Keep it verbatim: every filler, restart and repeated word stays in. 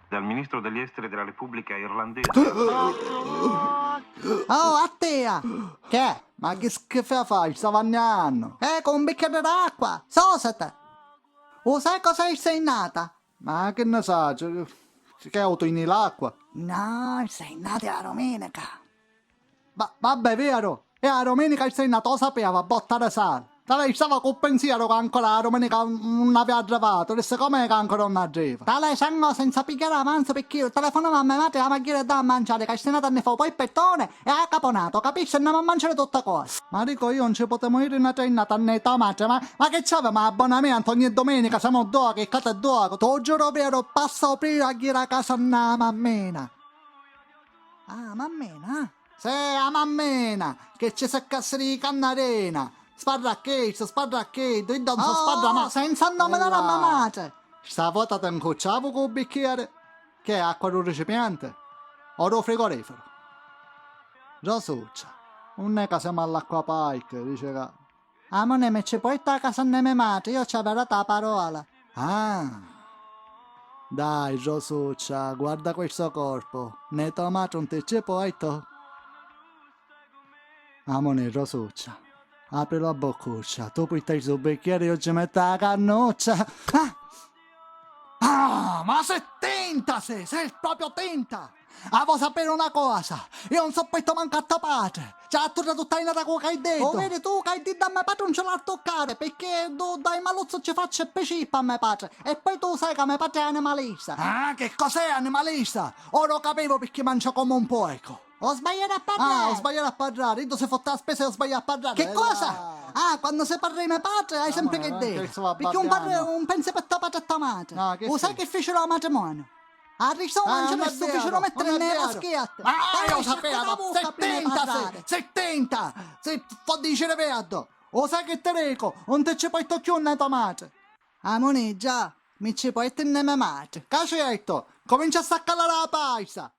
Dal ministro degli esteri della Repubblica irlandese. Oh, a tia! Che? Ma chi schifo fai? Sta vanniannu! Eco, un bicchieri d'acqua! Sosate! U sai cosa è stai nata? Ma che ne saccio? Che auto in l'acqua? No, sei nata la domenica. Va, vabbè, vero? E a domenica sei nata, lo sapeva, botta di sale. Talè, stava col pensiero che ancora la domenica non aveva arrivato, disse: "Com'è che ancora non arriva?" Talè, sanno senza pigliare avanzo perché io telefonavo a mia madre e la maghiera da mangiare, che sei nata anni fa, poi il pettone e ha caponato, capisci? Andiamo a mangiare tutta cosa. Ma dico io, non ci potremmo dire una trainata a netta madre, ma, ma che c'aveva? Ma abbonamento ogni domenica, siamo due, che cata due, te lo giuro vero, passa prima a ghire a casa a mammina. Ah, mammina? Sì, a mammina, che ci si cassa di cannarina. Sparra a questo, sparra a quello, io non so sparra mai. Senza nominare a mia madre. Sta vota ti ncucciavo con il bicchiere. Che è acqua del recipiente? O del frigorifero? Rosuccia, non è che siamo all'acquapark, dice che Amone, mi ci porti a casa di me madre, io ci avrò la parola. Ah! Dai, Rosuccia, guarda questo corpo. Né tua madre non ti ci porto? Amone, Rosuccia, apri la boccuccia, tu porti stu bicchiere, io ci metto la cannuccia. Ah! Ah, ma sei tinta, sei, sei proprio tinta! Ah, vuoi sapere una cosa? Io non sopporto manco a tuo padre! C'ha attorno tutta la nata con che hai detto! Lo vedi tu che hai detto a me padre non ce l'ha a toccare, perché tu dai maluzzo ci faccio e pecippa a me padre, e poi tu sai che me padre è animalista! Ah, che cos'è animalista? Ora lo capivo perché mangia come un porco! Ho sbagliato a parlare! Ah, ho sbagliato a parlare, io se fotta la spesa e ho sbagliato a parlare! Che cosa? Ah, quando si parla di me padre hai sempre che detto! Perché un padre, un pensa per tuo padre e tua madre! Lo sai che fecero al matrimonio? A risona non ci messo, fecero mettere nera schiatta. Ah, io sapevo, sei tinta, sei, sei tinta, sei fo dicere verdo. O sai che ti dico, non ti ci porto più né tua madre. Amone, già, mi ci porti né me madre. Cacetto, comincia a staccare la paisa.